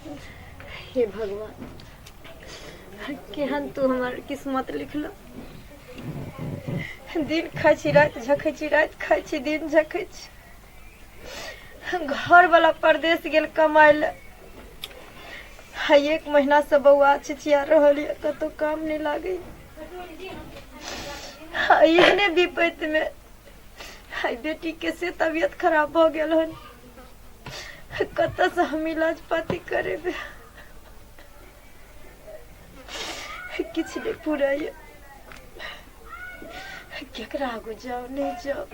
हे भगवान, केहन तू हमर किस्मत लिखल। दिन खाइ छी राति झखै छी, राति खाइ छी दिन झखै छी। घर वाला परदेश गेल कमाय लए, आ एक महीना से बौआ चिचिया रहल यऽ, कतहु काम नहि लागै। आ एहने विपत्ति में आइ बेटी के से तबियत खराब भऽ गेल हन, कतऽ से हम इलाज पाती करेबै? किछु नहि पूराइए। केकरा आगू जाउ नहि जाउ?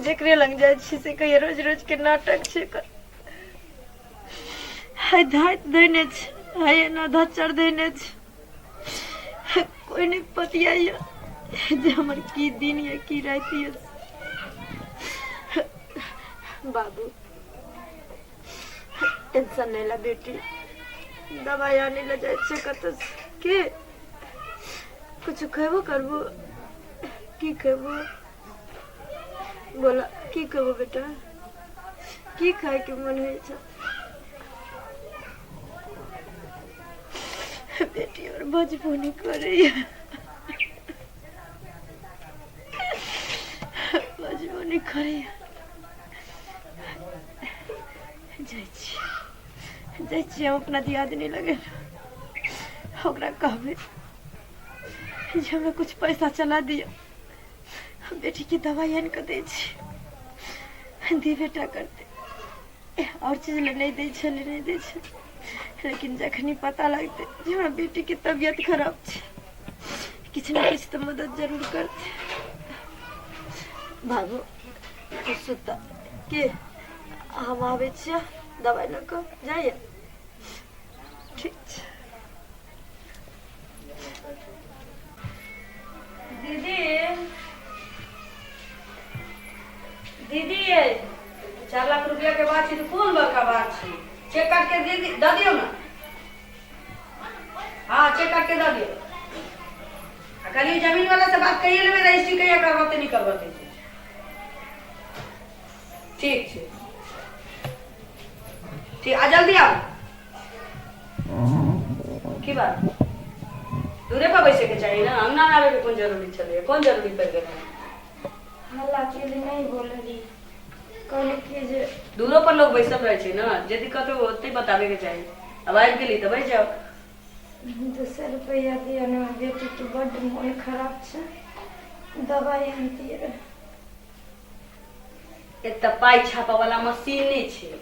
जेकरे लग जाइ छी से कहिया रोज रोज के नाटक छै एकर। हाय धाइत धैने छै, हाय एना धच्चर धैने छै। कोइ नहि पतियाइए जे हमर की दिन यऽ की राति यऽ। बाबू, टेंशन नहि ला बेटी, दवाइ आनै लए जाइ छियै कतऽ के। कुछ खेबो करबो? की खेबो बोला? की खेबो बेटा? की खायके मन होइ छै? बेटी और बजबो नहि करैया, बजबो नहि करैया। जाइ छी, जाइ छी हम अपना दियादनी लगे, ओकरा कहबै जे हमरा कुछ पैसा चला दिअ, हम बेटीके दवाइ आनि कऽ दै छी। देबे टा करतै, आओर चीज लए नहि दै छलै, नहि दै छै, लेकिन जखनी पता लगतै जे हमरा बेटीके तबियत खराब छै, किछु ने किछु तऽ मदद जरूर करतै। बाबू, तू सुत के, हम आबै छियै दवाइ लऽ कऽ। जाइए? ठीक छै। दीदी, दीदी, ये 4 लाख रुपया के बात छै तऽ कोन बड़का बात छै? चेक काट के दे दऽ दियौ ने। हाँ, चेक काट के दऽ दियौ। आ कहलियै जमीन वाला से बात कहिए लेबै, रजिस्ट्री कहिया करबते नहि करबते। ठीक छै, ठीक। आ जल्दी आउ। की बात, दूरे पर बैसे के चाही ने, अंगना में आबे के कोन जरूरी छलै? कोन जरूरी पड़ि गेलै? हल्ला के लिए नहीं बोलली, कहली कि जे दूरो पर लोग बैसल रहै छै ने, जे दिक्कत हो ओतै बताबे के चाही। अब आबि गेली तऽ बैस जाउ। 200 रुपैआ दिअ ने, बेटीके बड्ड मोन खराब छै, दबाइ आनतियै रहए। एक तऽ पाइ छापऽ वाला मशीन नहि छै,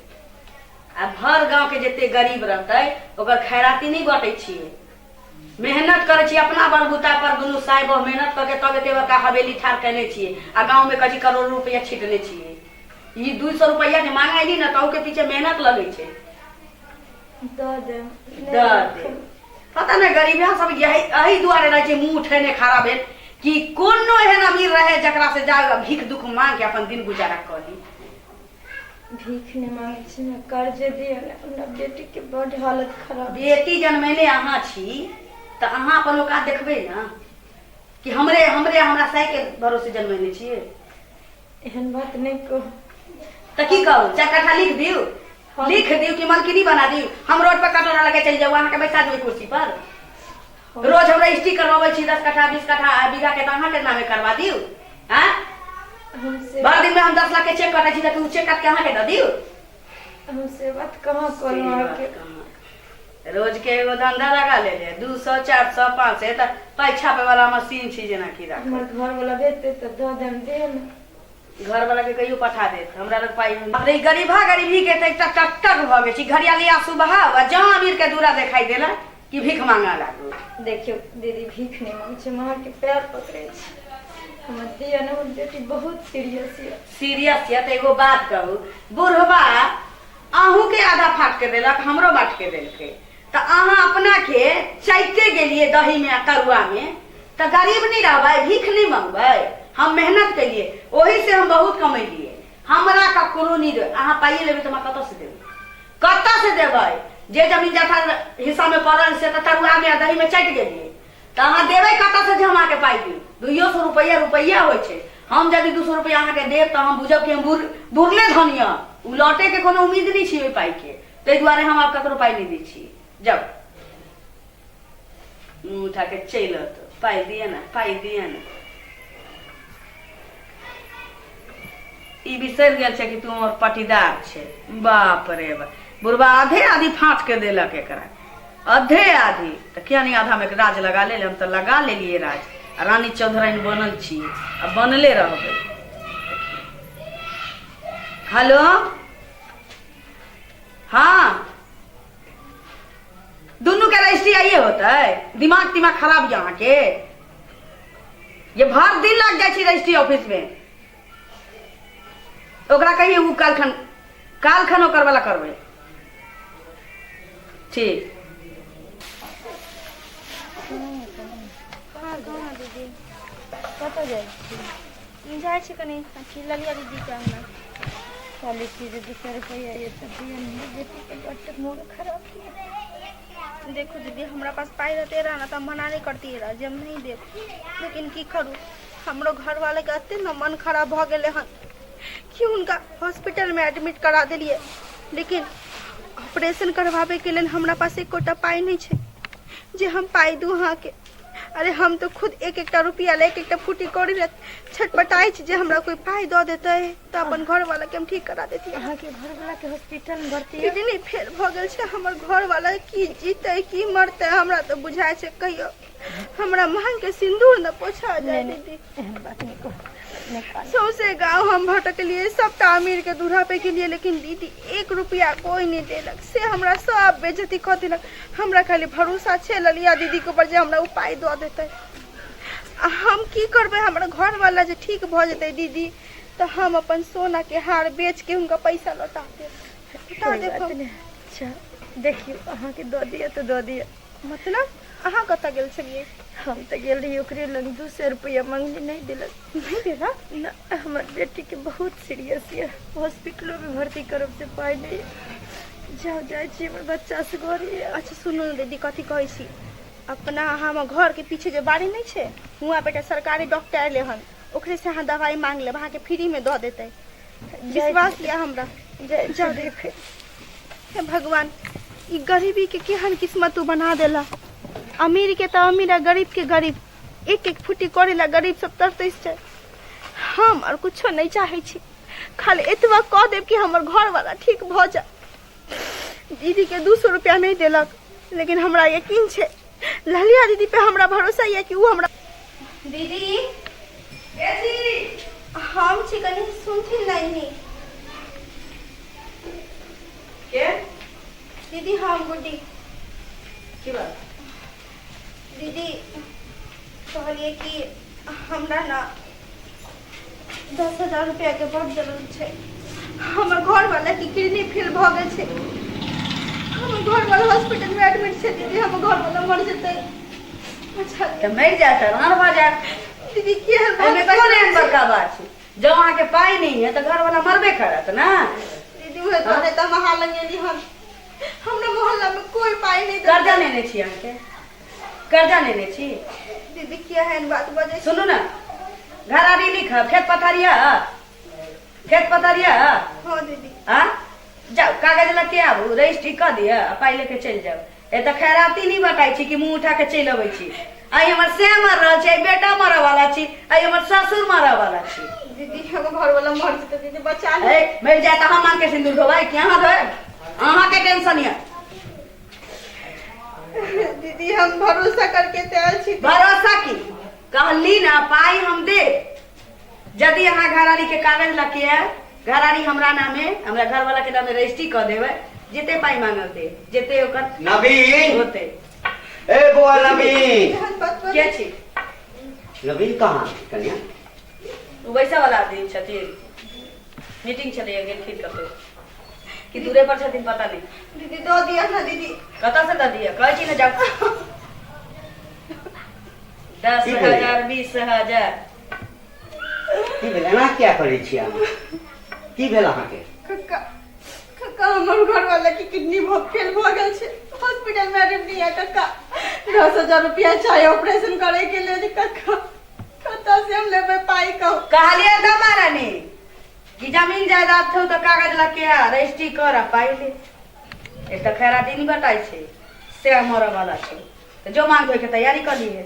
आ भर गांव के जते गरीब रहतै ओकर खैराती नहि बांटै छियै। मेहनत करै छियै अपना बलबूता पर, दुनू साहेब मेहनत कऽ के तब एते बड़का हवेली ठाढ़ केने छियै, आ गांव में कथी करोड़ रुपया छिटने छियै। ई 200 रुपया जे मांगे अयली ने, तहू के पीछे मेहनत लगै छै। दऽ देब। दऽ देब। पता नहि गरीबिया सब यही एहि दुआरे रहै छै मुँह उठेने खड़ा भेल कि कोनो एहन अमीर रहे जकरा से जा भीख दुख मांग के अपन दिन गुजारा कऽ ली। भीख नहि मांगै छी ने, कर्ज दिअ ने, हमरा बेटीके बड्ड हालत खराब छै। बेटी जनमेने अहाँ छी तऽ अहाँ अपन औकात देखबै ने कि हमरे हमरे हमरा साइ के भरोसे जनमेने छियै। एहन बात नहि कहू। तऽ की कहू? 4 कट्ठा लिख दियौ, लिख दियौ कि मलकिनी बना दियौ? हम रोड पर कटोरा लगे चलि जाउ, अहाँके बैसा देबै कुर्सी पर। रोज हम रजिस्ट्री करवाबै छी 10 कट्ठा, 20 कट्ठा बीघा के, तऽ अहाँके नामे करवा दियौ? आँ? हम से भर दिन में हम 10 लाख के चेक कटै छी तऽ उ चेक काट के अहाँके दऽ दियौ? हम से बात कहाँ कहलहुँ अहाँके? रोज के एगो धंधा लगा ले ले, 200, 400, 500, तऽ पाइ छापे वाला मशीन छी जेना की राखल। हमर घरवला भेजतै तऽ दऽ देम, दिअ ने। घर वाला के कहियो पठा देत, हमरा लग पाइ। बाप रे, ई गरीबा गरीबी के तऽ एकटा टकटक भऽ गेल छै। घड़ियाली आंसू बहाव आ जहाँ अमीर के दूरा देखाई देला कि भीख मांगा लागू। देखियौ दीदी, भीख नहि मांगै छी, हम अहाँके पैर पकड़ै छी, हमर दिअ ने, हमर बेटी बहुत सीरियस यऽ। सीरियस यऽ तऽ एगो बात कहू, बुढ़वा अहूँके आधा फाट के देलक, हमरो बाट के देलकै, तऽ अहाँ अपना के चैते गेलियै दही में आ तरुआ में, तऽ गरीब नहि रहबै? भीख नहि मंगबै? हम मेहनत केलियै, ओही से हम बहुत कमेलियै। हमरा ककरो नहि देबै। अहाँ पाइए लेबै तऽ हमरा कतऽ से देबै? कतऽ से देबै? जे जमीन जथा हिस्सा में पड़ल से तऽ तरुआ में आ दही में चटि गेलियै, तऽ अहाँ देबै कतऽ से जे हम अहाँके पाइ दी? 200 रुपैआ रुपैआ होइ छै। हम यदि 200 रुपैआ अहाँके देब तऽ हम बुझब कि हम बुर बुरले धन यऽ, ओ लौटे के कोनो उम्मीद नहि छै ओहि पाइके। ताहि दुआरे हम आब ककरो पाइ नहि दै छी। जाउ, मुँह उठा के चलि अतौ, पाइ दिअ ने, पाइ दिअ ने। ई बिसरि गेल छै कि तू हमर पटीदार छै। बाप रे बाप, बुढ़बा आधे आधी फाँट के देलक एकरा, आधे आधी। तऽ किया नहि आधामे राज लगा लेल? हम तऽ लगा लेलियै राज आ रानी चौधराइन बनल छियै आ बनले रहबै। हेलो, हाँ, दुनू के रजिस्ट्री आइए होतै? दिमाग तिमाग खराब यऽ अहाँके? ये भर दिन लग जाइ छै रजिस्ट्री ऑफिस में। ओकरा कहिए ओ काल्खन, काल्खन ओकर वाला करबै। ठीक। कहाँ दीदी? कतऽ जाइ छी? जाइ छी कनि अथी ललिया दीदीके अङ्गना। कहली कि जे 200 रुपैआ ये तऽ दिअ ने, बेटीके बड्ड मोन खराब यऽ। देखू दीदी, हमरा पास पाइ रहते रह ना तऽ हम मना नहि करतियै रह जे हम नहीं देब, लेकिन की करू, हमरो घरवालाके एते ने मन खराब भऽ गेलै हन कि हुनका हॉस्पिटलमे एडमिट करा देलियै, लेकिन ऑपरेशन करवाबैके लेल हमरा पास एकोटा पाइ नहि छै जे हम पाइ दू अहाँके। अरे हम तऽ खुद एक एकटा रुपैआ लए एक एकटा फूटी कौड़ी लए छटपटाइ छी जे हमरा कोइ पाइ दऽ देतै तऽ अपन घरवालाके हम ठीक करा देतियै। अहाँके घरवला के हॉस्पिटल में भर्ती यऽ? किडनी फेल भऽ गेल छै हमर घरवाला, की जीतै की मरतै हमरा तऽ बुझाइ छै कहियो हमरा मांग के सिंदूर न पोछा जाय। नहि, नहि। दीदी, एहन बात नहि कहू, नहि कानू। सौंसे गाँव हम भटकलियै, सबटा अमीर के दूल्हा पे गेलियै, लेकिन दीदी एक रुपया कोई नहि देलक, से हमरा सब बेइज्जती कऽ देलक। हमरा खाली भरोसा छै ललिया दीदी के ऊपर जे हमरा ओ पाइ दऽ देतै। आ हम की करबै, हमर घरवाला जे ठीक भऽ जेतै दीदी तऽ हम अपन सोना के हार बेच के हुनका पैसा लौटा देब, लौटा कोइ देब बात हम। नहि। अच्छा देखियौ, अहाँके दऽ दिअ तऽ दऽ दिअ। मतलब अहाँ कतऽ गेल छलियै? हम तऽ गेल रही ओकरे लग, 200 रुपैआ मंगली, नहि देलक। नहि देलक? ना, हमर बेटीके बहुत सीरियस यऽ, हॉस्पिटलोमे भर्ती करब से पाइ नहि यऽ। जाउ, जाइ छी, हमर बच्चा से घर यऽ। अच्छा सुनू ने दीदी, कथी कहै छी, अपना हमर घरके पीछे जे बाड़ी नहि छै, हुआँ बेटा सरकारी डॉक्टर अयलै हन, ओकरे से अहाँ दवाइ मांग लेब, अहाँके फ्रीमे दऽ देतै। विश्वास यऽ हमरा। जाइ छी। जाउ। देखै। हे भगवान, ई गरीबी के केहन किस्मत तू बना देला। अमीर के तऽ अमीर आ गरीब के गरीब, एक एक फुटी करे ला गरीब सब तरसै छै। हम और कुछो नहीं चाहे छी, खाली एतबा कह देब कि हमर घर वाला ठीक भऽ जाए। दीदी के 200 रुपया नहीं देलक, लेकिन हमरा यकीन छै ललिया दीदी पे हमरा भरोसा यऽ कि ओ हमरा। दीदी, हम छी, कनि सुनथिन नहीं? के? दीदी, हम गुड्डी। की बात? दीदी, कहलियै कि हमरा ने 10,000 रुपैआके बड्ड जरूरत छै। हमर घरवाला के किडनी फेल भऽ गेल छै, हमर घरवाला हॉस्पिटलमे एडमिट छै। दीदी, हमर घरवाला मर जेतै। अच्छा। तऽ मरि जायत तऽ रान भऽ जायत। दीदी, केहन बात एहिमे कोन एहन बड़का बात छै? जब अहाँके पाइ नहि है तऽ घरवाला मरबे करत ने। दीदी, उहे दुआरे तऽ हम अहाँ लग एली हन। हमरा मोहल्ला में कोई पाइ नहीं देलकै। कर्जा लेने छी अहाँके? कर्जा लेने छी? दीदी, किया एहन बात बजै छी? सुनू ने, घरारी लिखब, खेत पथार यऽ? खेत पथार यऽ? हाँ दीदी। आ जाउ, कागज लऽ के आबू, रजिस्ट्री कऽ दिअ आ पाइ लेके चलि जाउ। एतऽ खैराती नहि बटाइ छी कि मुँह उठा के चलि अबै छी। आइ हमर से मर रहल छै, आइ बेटा मरऽ वाला छी, आइ हमर ससुर मरऽ वाला छी। दीदी, हमर घरवाला मर जेतै, दीदी बचा ले। ए, मरि जाए तऽ हम मांग के सिंदूर धोबै कि अहाँ धोएब? अहाँके टेंशन यऽ। दीदी, हम भरोसा करके तैयार छी। भरोसा की कहली ना, पाइ हम दे यदि अहाँ घरारी के कागज लऽ के आयब, घरारी हमरा नामे, हमरा घरवाला के नामे रजिस्ट्री कऽ देबै, जते पाइ मांगल दे, जते ओकर नवीन होते। ए बौआ नवीन। एहन बात बजै के छी? नवीन कहाँ कन्या? ओ वैसा वाला आदमी छथिन, मीटिंग छलैया, गेलखिन कतौ कि दूरे पर छथिन, पता नहीं। दीदी, दऽ दिअ ना दीदी। कतऽ से दऽ दिअ? कहै छी ने जाउ। दस की भेलै? हजार, 20,000। की भेल? एना किया करै छी अहाँ? की भेल अहाँके? कक्का, कक्का, हमर घरवाला के किडनी बहुत फेल भऽ गेल छै, हॉस्पिटल में एडमिट है कक्का। 10,000 रुपया चाही ऑपरेशन करे के लेल कक्का। कतऽ से हम लेबै पाइ, कहू? कहलियै तऽ महारानी कि जमीन जायदाद छौ तऽ कागज लऽ के आ, रजिस्ट्री कर आ पाइ ले। एक तऽ खैरा दिन बटाइ छै से मरऽ वाला छै, तऽ जो मांग धोइ के तैयारी कऽ लिए।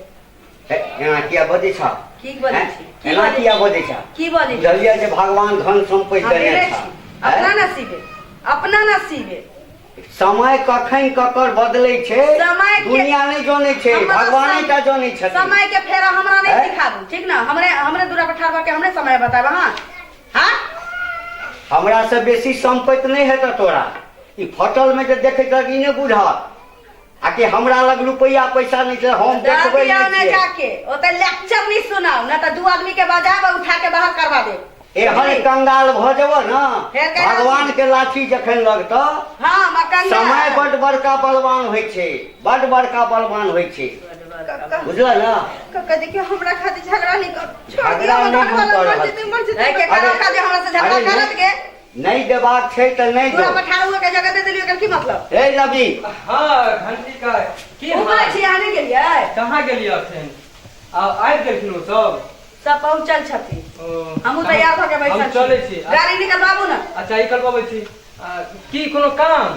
एना किया बजै छ? की बजै छी? एना किया बजै छ? की बजै छी? बुझलियै जे भगवान धन सम्पत्ति देने छ। अपना नसीबे, अपना नसीबे। समय कखन ककर बदलै छै दुनिया नहि जानै छै, भगवाने टा जानै छथिन। समय के फेरा हमरा नहि सिखाबू, ठीक ने? हमरे हमरे दूरा पर ठाढ़ भऽ के हमरे समय बतायब अहाँ? हाँ, हमरा से बेसी सम्पत्ति नहि हेतऽ तोरा। ई फटल में जे देखैत ई नहि बुझत आ कि हमरा लग रुपैआ पैसा नहि छै, हम देखबै नहि जाके ओतऽ लेक्चर नहि सुनाउ, ना तऽ दू आदमी के बजाब उठा के बाहर करवा देब। एहन कंगाल भऽ जेबऽ ने, भगवान के लाठी जखन लगतऽ। समय बड बड़का बलवान होइ छै, बड बड़का बलवान होइ छै, बुझल ने? काका देखियो हमरा खातिर झगड़ा नहीं कर, छोड़ दियो। झगड़ा नहीं हम कर रहल। नहीं देबाक छै तऽ नहीं दो। पूरा के जगह दे देलियो, एकर की मतलब? ए रवि। हां घंटी का की हाल छी? अहाँ नहीं गेलियै? कहाँ गेलियै अखन? आबि गेलखिन ओ सब? सब पहुंचल छथिन, हमहूँ तैयार भऽ के बैठल। हम चलै छी, गाड़ी निकलबाबू ने। अच्छा निकलबाबै छी। की कोनो काम?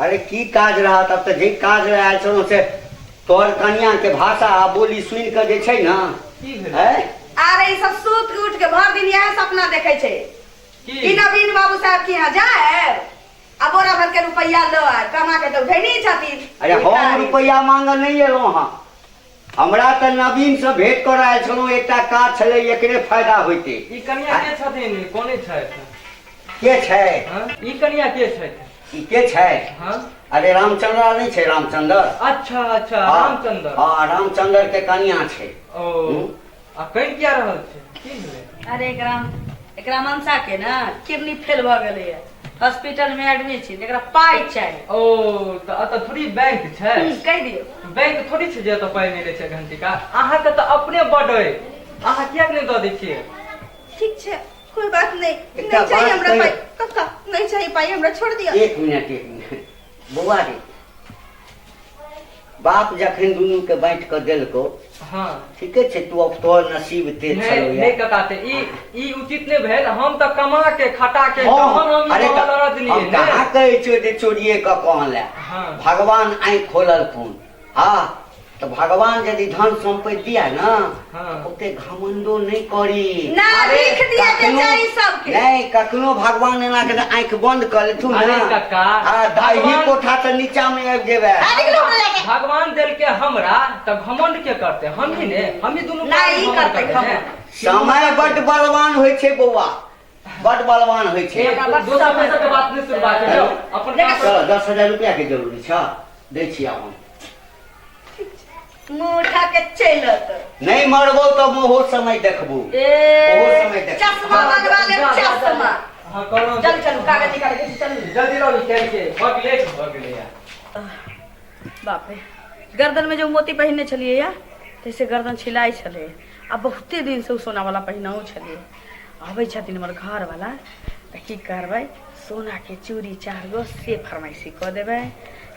अरे की काज रहत अब, तऽ जे काज रह आयल छलहुँ से तोहर कनिया के भाषा आ बोली सुनि कऽ जे छै ने। की भेलै? अरे ई सब सुति के उठि के भरि दिन इएह सपना देखै छै कि नवीन बाबू साहब के यहाँ जायब आ बोरा भर के रुपैआ लो आयब, कमा के तऽ उठै छथिन। अरे हम रुपैआ मांगऽ नहि एलहुँ हँ, हमरा तऽ नवीन से भेंट करऽ आयल छलहुँ, एकटा काज छलै, एकरे फायदा होइते। ई कनिया के छथिन? कोने छथि? के छै? ई कनिया के छथि? ई के छै? हां। अरे रामचंद्र नहीं छै? रामचंद्र। अच्छा अच्छा, रामचंद्र। हां, रामचंद्र के कनिया छै। ओ आ कहि किया रहल छै? की भेलै? अरे एकरा मनसा के ना किडनी फेल भऽ गेलैया, हॉस्पिटल में एडमिट छै, एकरा पाइ चाही। ओ तऽ एतऽ थोड़ी बैंक छै? कहि दियौ। बैंक थोड़ी छै जे एतऽ पाइ मिलै छै घंटी का। अहाँके तऽ अपने बड अइ, अहाँ किएक नहि दऽ दै छियै? ठीक छै, कोई बात नहीं, नहीं चाहिए हमरा पाइ काका, नहीं चाहिए पाइ हमरा, छोड़ दिअ। एक मिनट एक मिनट बौआ रे, बाप जखन दुनू के बाँटि कऽ देलको, हाँ ठीके छै, तू अब तोहर नसीब तेज छलौ। नहीं काका, ते ई उचित नहीं भेल। हम तऽ कमा के खटा के तहन हम अरे लड़त। कहाँ कहै छियौ जे चोरिये कऽ कऽ ले? भगवान आँखि खोललखुन। हाँ, तऽ भगवान यदि धन सम्पत्ति दिया ना, ओते घमंडो नहीं करी ना, लिख दिया के चाही सबके। नहीं, कखनो भगवान एना के आँखि बंद कर लेथुन ना। अरे काका, हां, दाही कोठा से नीचा में आबि जेबै। भगवान देलके हमरा तऽ घमंड के करते? हम ही ने, हम ही दुनू नहीं करते। समय बड बलवान होइ छै बौआ, बड बलवान होइ छै। दोसर पैसा के बात नहीं सुनबाक छै, अपन चल। 10,000 रुपया के जरूरी छ, दै छी हम। मुँह उठा के चलत नहीं मरबो तऽ ओहो समय देखबो, ओहो समय देखबो। चश्मा बनवा ले, चश्मा। हां कहलहुँ। चल चल, कागज निकाल के चल, जल्दी लाउ निकाल के, बड लेट भऽ गेलै यार। बाप रे, गर्दन में जो मोती पहिनने छलियै या तैसे गर्दन छिलाइ छलै, आ बहुते दिन से ओ सोना वाला पहिनाओ छलियै। अबै छथिन हमर घरवाला तऽ की करबै, सोना के चूड़ी 4 गो से फरमाइशी कऽ देबै,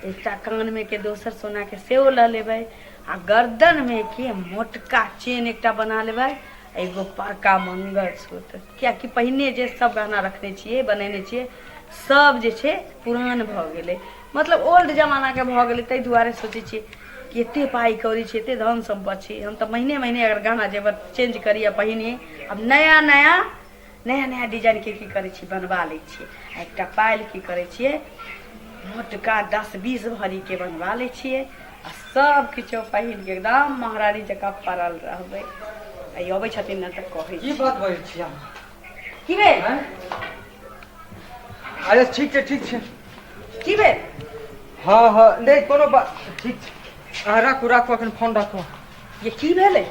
एकटा कान में के दोसर सोना के सेहो लऽ लेबै, आ गर्दन में के मोटका चेन एकटा बना लेबै, एगो बड़का मंगलसूत्र। कियाकि पहिने जे सब गहना रखने छियै, बनेने छियै, सब जे छै पुरान भऽ गेलै, मतलब ओल्ड जमाना के भऽ गेलै। ताहि दुआरे सोचै छियै कि एते पाइ कौड़ी छै, एते धन सम्पत्ति छै, हम तऽ महीने महीने अगर गहना जेवर चेंज करी आ पहिने आब नया नया नया नया डिजाइन के की करै छियै, बनवा लै छियै। आ एकटा पायल की करै छियै, मोटका 10-20 भरी के बनवा लै छियै, आ सब किछो पहिन के एकदम महारानी जकाँ पड़ल रहबै। आ ई अबै छथिन ने तऽ कहै की बात बजै छी अहाँ? की भेल? अरे ठीक छै, ठीक छै। की भेल? हाँ हाँ, नहीं कोनो बात, ठीक छै। अहाँ राखू राखू, अखन फोन राखू। ये की भेलै?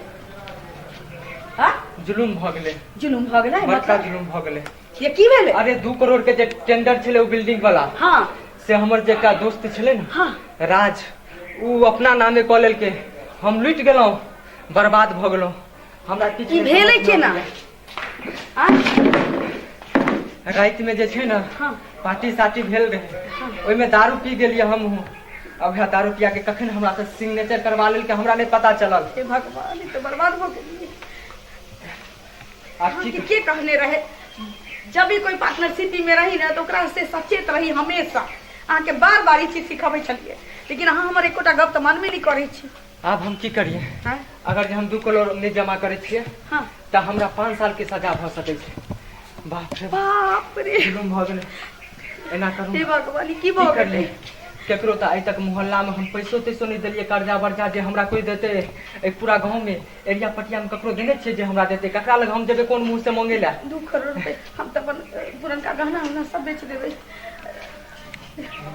हाँ, जुलुम भऽ गेलै। जुलुम भऽ गेलै? बड़का जुलुम भऽ गेलै। ये की भेलै? अरे 2 करोड़ के जे टेंडर छलै ओ बिल्डिंग वाला, हाँ, से हमर जे एकटा दोस्त छलै ने, हाँ, राज, उ अपना नामे कऽ लेलकै। हम लुटि गेलहुँ, बर्बाद भऽ गेलहुँ। हमरा किछु ई भेलै केना? राति में जे छै ने, हाँ, पार्टी साटी भेल रहे, ओहिमे दारू पी गेलियै हमहूँ। अब वएह दारू पिया के कखन हमरा से सिग्नेचर करवा लेलकै हमरा नहीं पता चलल। हे भगवान, ई तऽ बर्बाद भऽ गेलियै। आब की के कहने रहे, जब भी कोई पार्टनरशिप में रही ना तो ओकरा से सचेत रही हमेशा। अहाँके बार बार ई चीज सिखबै छलियै, लेकिन अहाँ हमर एकोटा गप तऽ मानबे नहि करै छी। आब हम की करियै? आँय? अगर जे हम 2 करोड़ नहि जमा करै छियै हाँ। तऽ हमरा 5 साल के सजा भऽ सकै छै। बाप रे बाप रे, जुलुम भऽ गेलै। एना करू हे भगवान, ई की की भऽ गेलै? करियै? केकरो तऽ आइ तक मोहल्ला में हम पैसो तैसो नहि देलियै, कर्जा वर्जा जे हमरा कोई देते। एक पूरा गाँव में एरिया पटिया में ककरो देने छियै जे हमरा देते? ककरा लग हम जेबै, कोन मुँह से मांगे लए? 2 करोड़ रुपए हम तऽ अपन पुरनका गहना उहना सब बेच देबै।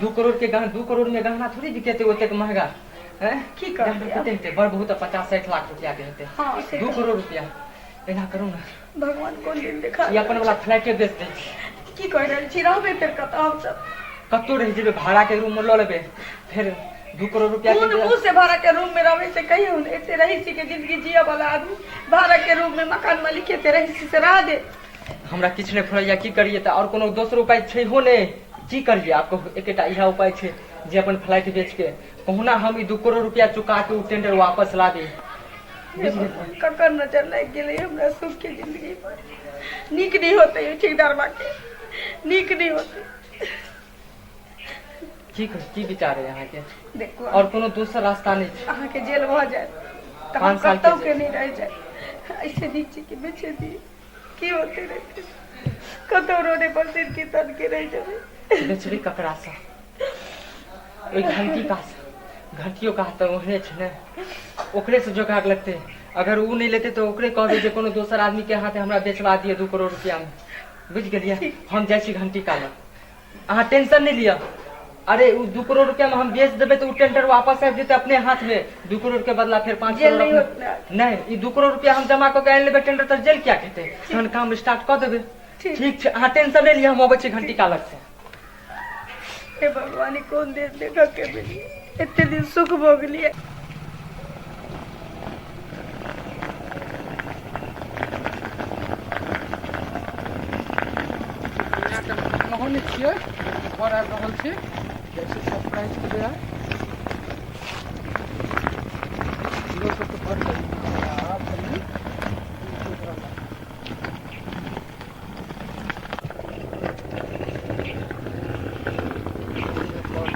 2 करोड़ के गहना, 2 करोड़ में गहना थोड़ी बिकेतै ओतेक महंगा। हैं? की करबै गहना आब? कते हेतै? बड़ बहुत 50-60 लाख रुपया के हेतै। हाँ, से 2 तऽ। करोड़ रुपया। एना करू ने, भगवान कोन दिन देखा ई अपन वाला फ्लैटे बेच दै छी। की कहि रहल छी? रहबै फेर कतऽ हमसब? कतौ रहि जेबै, भाड़ा के रूम में लऽ लेबै। फेर 2 करोड़ रुपया के कोन मुँह से भाड़ा के रूम में रहबै से कहियौ ने? एते रहीसी के जिंदगी जियऽ वाला आदमी भाड़ा के रूम में मकान मालिक एते रहीसी से रह दे। हमरा किछु नहि फुरैया, की करियै? तऽ आओर कोनो दोसर उपाय छै हो नहि। की करियै आब कहू? एकेटा इएह उपाय छै जे अपन फ्लाइट बेच के कहुना हम ई 2 करोड़ रुपया चुका के ओ टेंडर वापस लाबी। हे भगवान, ककर नजर लागि गेलै हमरा सुख के जिंदगी पर? नीक नहि होतै ठेकेदारबा के, नीक नहि होतै। की की विचार है अहाँके? देखू, आओर कोनो दोसर रास्ता नहि छै। अहाँके जेल भऽ जायत तऽ हम 5 साल के कतौ के जेल। नहि रहि जायब। ऐसे नीक छै कि बेचे दियै, की होते रहते, कतौ रोडे पर सिर के तन के रहि जेबै। बेचबै ककरासँ? ओहि घंटी का, घंटियो का तऽ ओहने छै ने, ओकरे से जोगाड़ लगतै। अगर ओ नहि लेतै तऽ ओकरे कहबै जे कोनो दोसर आदमी के हाथे हमरा बेचवा दिअ 2 करोड़ रुपया में। बुझि गेलियै? हम जाइ छी घंटी का लग, अहाँ टेंशन नहि लिअ। अरे ओ 2 करोड़ रुपया में हम बेच देबै तऽ ओ टेंडर वापस आबि जेतै अपने हाथ में। 2 करोड़ के बदला फेर 5 जेल करोड़ नहि अपने होत ना। नहि, ई 2 करोड़ रुपया हम जमा कऽ के आनि लेबै टेंडर, तऽ जेल किया हेतै? तहन काम स्टार्ट कऽ देबै। ठीक। ठीक छै, अहाँ टेंशन नहि लिअ, हम अबै छी घंटी का लग से। हे भगवान, ई कोन दिन देखऽ के मिली? एते दिन सुख भोगलियै। अहूँ नहि छियै, घर आबि रहल छी। जाइ छी सरप्राइज के देबै। लोक सबके बड़ गर्मी छै, आब कनि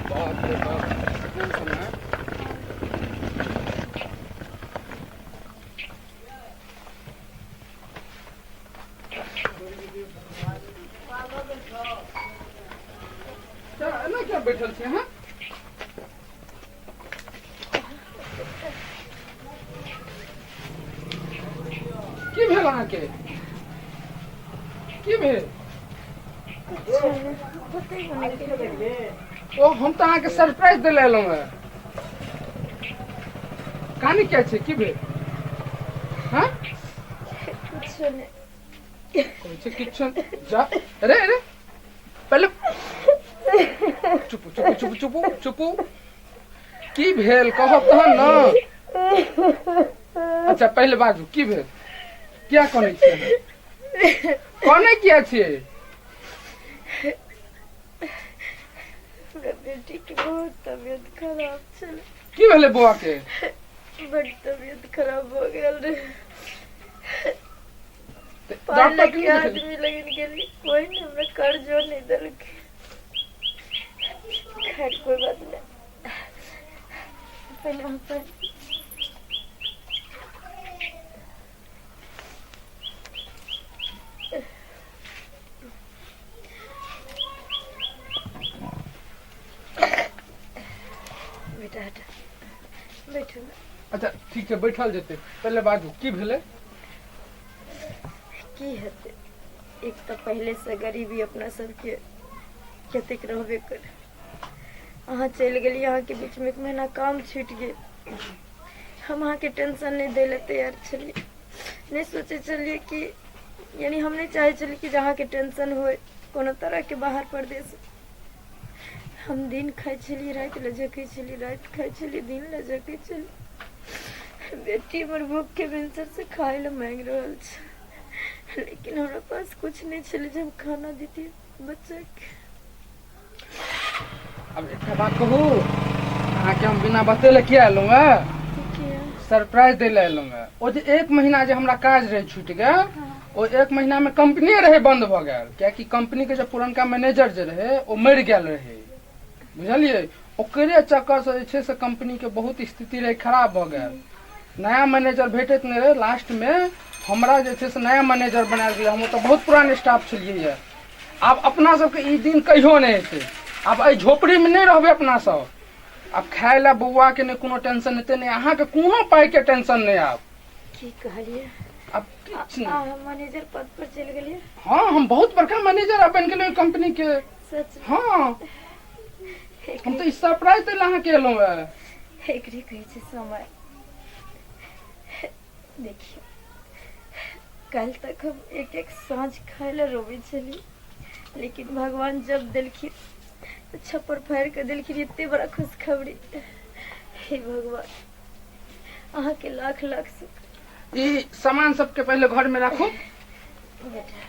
बाप रे बाप, कोन समय। एना किया बैठल छी अहाँ? की भेल अहाँके? की भेल? ओ हम तऽ अहाँके सरप्राइज दै लए एलहुँ हेँ। कहानी क्या छै? की भेल? हाँ, कुछो नहि। कहै छै किछु जा। अरे अरे, पहिले चुप चुप चुप चुप चुप। की भेल कहब तहन ने। अच्छा, पहिले बाजू, की भेल? किया कनै छियै? कनै किया छियै? हमरा बेटी के बहुत तबियत खराब छलै। की भेलै बौआ के? बड तबियत खराब भऽ गेल रहे। 5 डॉक्टर लाख के के नहि देखलियै? आदमी लगन गेली, कोई नहीं हमरा कर्जो नहीं देलकै। खैर कोई बात नहीं, पहले हम पर बेटा हटा, बैठो ना। अच्छा ठीक छै, बैठल जेतै। पहिले बाजू, की भेलै? की हेतै, एक तऽ पहिले से गरीबी अपना सबके कतेक रहबे करे। अहाँ चलि गेलियै, अहाँके बीचमे 1 महीना काम छूटि गेल। हम अहाँके टेंशन नहि दै लए तैयार छलियै, नहि सोचै छलियै कि यानी हम नहि चाहै छलियै कि जे अहाँके टेंशन होय कोनो तरहके बाहर परदेश। हम दिन खाइ छलियै राति लए झकै छलियै, राति खाइ छलियै दिन लए झकै छलियै। बेटी हमर भूख के भिनसर से खाय लए मांगि रहल छै, लेकिन हमरा पास कुछ नहि छलै जे हम खाना दितियै बच्चाके। आब एकटा बात कहू अहाँके, हम बिना बतेले किया एलहुँ हेँ? किया? सरप्राइज दै लए एलहुँ हेँ। ओ जे 1 महीना जे हमरा काज रहै छूटि गेल, ओ 1 महीना में कंपनीये रहै बंद भऽ गेल, कियाकि कंपनी के जे पुरनका मैनेजर जे रहै ओ मरि गेल रहै। बुझलियै। ओकरे चक्करसँ जे छै से कंपनीके बहुत स्थिति रहै खराब भऽ गेल, नया मैनेजर भेटैत नहि रहै। लास्टमे हमरा जे छै से नया मैनेजर बनायल गेलै। हम ओतऽ बहुत पुरान स्टाफ छलियै यऽ। आब अपना सबके ई दिन कहियो नहि हेतै, आब एहि झोपड़ीमे नहि रहबै अपना सब। आब खाय लए बौआके नहि कोनो टेंशन हेतै, नहि अहाँके कोनो पाइके टेंशन नहि। आब की कहलियै? आब किछु नहि। अहाँ मैनेजर पद पर चलि गेलियै? हँ, हम बहुत बड़का मैनेजर आब बनि गेलियै कंपनी के। सच? हँ, हम तऽ ई सरप्राइज दै लए अहाँके एलहुँ हेँ। एकरे कहै छै समय। देखियौ, काल्हि तक हम एक एक साँझ खाय लए रोबै छलियै, लेकिन भगवान जब देलखिन तऽ छप्पर फाड़ि कऽ देलखिन एते बड़ा खुशखबरी। हे भगवान, अहाँके लाख लाख शुक्र। ई सामान सबके पहिले घर में राखू। बेटा,